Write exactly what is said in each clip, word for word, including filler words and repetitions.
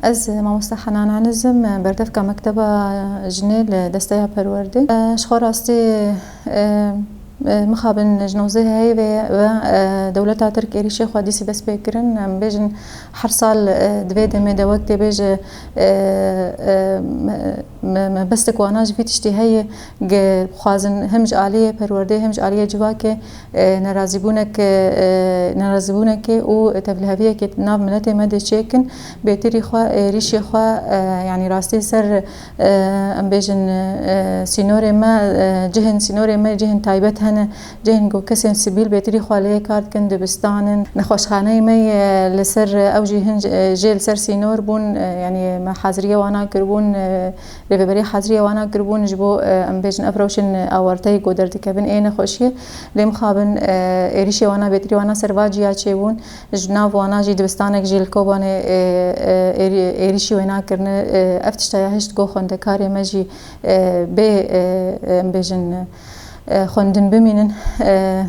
Ez mamoste Henan Eniz im, berdevka Mekteba Jinê li Desteya Perwerdê. Ji xwe rastî, e, e, mixabin ji nozê heyvê ve, e, dewleta Tirk êrîşê xwe dîsî dest pê kirin. Em bêjin her sal, e, di vê demê de wek tê bêje, e, e, me, me, mebestek wana ji vî tiştî heye, dixwazin him ji aliyê perwerdê, him ji aliyê civakê, e, nerazîbûnek, e, nerazîbûnekê û tevliheviyekê di nav miletê me de çêkin. Bêtirî xwe, êrîşê xwe, e, yanî rastî ser, e, em bêjin, e, sînorê me, e, cihên sînorê me, cihên taybet hene, cihên ku kesên sivîl bêtirî xwe lê kar dikin, dibistan in. Nexweşxaneyê me ye li ser, ew jî hin, e, jê li ser sînor bûn, e, yanî me haziriyê wana kiribûn, e, rêveberî haziriyê wana kiribûn ji bo, e, em bêjin ev rewşên awarteyê ku derdikevin ê nexweşiyê. Lê mixabin, e, êrîşê wana, bêtirî wana ser va ciya çêbûn. Ji nav wana jî dibistanek jî li Kobanê, e, e, êrî-, êrîşî wêna kirine. E, ev tişta ya hişt ku xwendekarê me jî, e, bê, e, e, em bêjin, e, xwendin bimînin. E,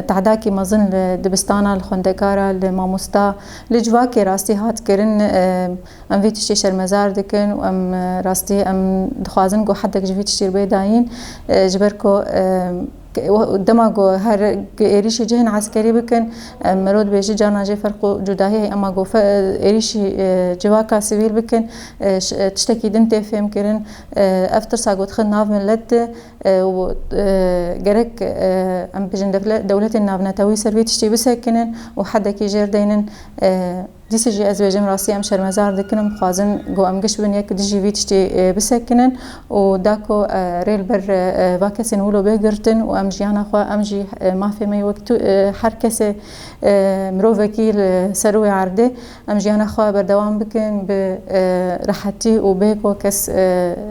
tehdakî mezin li dibistana, li xwendekara, li mamosta, li civakê rastî hat kirin. E, em vî tiştî şermezar dikin û em, e, rastî em dixwazin ku hedek ji vî tiştî bê dayîn. E, ji ber ku, e, Ke-, we-, dema ku her êrîşî cihên eskerî bikin, em, mero dibêje carna jê ferq û cudahî heye, ema ku fe-, êrîşî, e, civaka sivîl bikin, e, ş-, e, tiştekî din tê fêmkirin, e, ev tirsa ku dixe nav milet de, e, û, e, gerek, e, em bêjin devle-, dewletên navnetewî ser vî tiştî bisekinin û hedekî jêr deynin, e, Dîsê jî ez bêjim rastî em şermezar dikin û dixwazin ku em giş bibin yek dijî vî tiştî, e, bisekinin û da ku, e, rê li ber, e, va kesên wilo bê girtin û em jiyana xwe, em jî, e, mafê me wek tu, e, her kesê, e, mirovekî li ser wê erdê, em jiyana xwe berdewam bikin bi, e, rehetî û bê ku kes, e,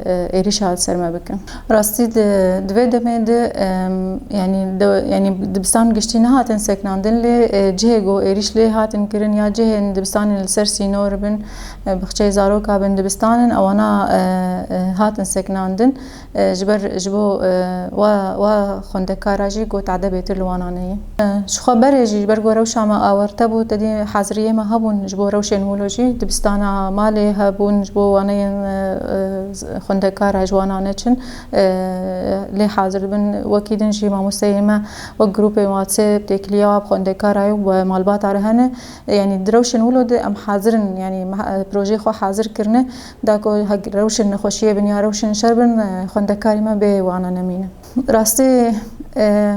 e, êrîşa li ser me bikin. Rastî di, di vê demê de, em, yanî de, yanî dibistan giştî nehatin seknandin, lê, e, cihê ku êrîş lê hatin kirin ya cihên dibistanên li ser sînor bin, e, bixçeyê zaroka bin dibistan in, ewana, e, e, hatin seknandin. E, ji ber, ji bo, e, wa, wa xwendekara jî ku tade bêtir li wana neyê. E, ji xwe berê jî, ji ber ku rewşa me awarte bû, te dî haziriyê me hebûn ji bo rewşên wilo jî. Dibistana malê hebûn ji bo waneyên, e, e, xwendekara ji wana neçin, e, lê hazir bin. Wekî din jî mamosteyê me wek grûpê WhatsApp têkiliya wan bi xwendekara û bi malbata re hene. Yanî di rewşên wilo de em hazir in, yanî me, e, projeyê xwe hazir kirine. Da ku hek rewşên nexweşiyê bin ya rewşên şer bin, e, xwendekarî me bê wana nemîne. Rastî, e,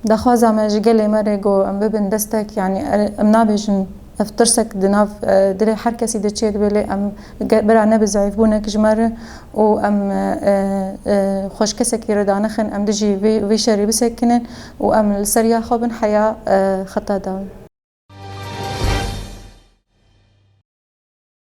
daxwaza me ji gelê me re ku em bibin destek, yanî, e, em nabêjin ev tirsek di nav, e, dilê her kesî de çê dibe, lê em ge-, bira nebe zeîfbûnek ji me re û em, e, e, xwe ji kesekî re danexin, em dijî vê, vê şerî bisekinin û em li ser ya xwe bin heya, e, xeta dawî.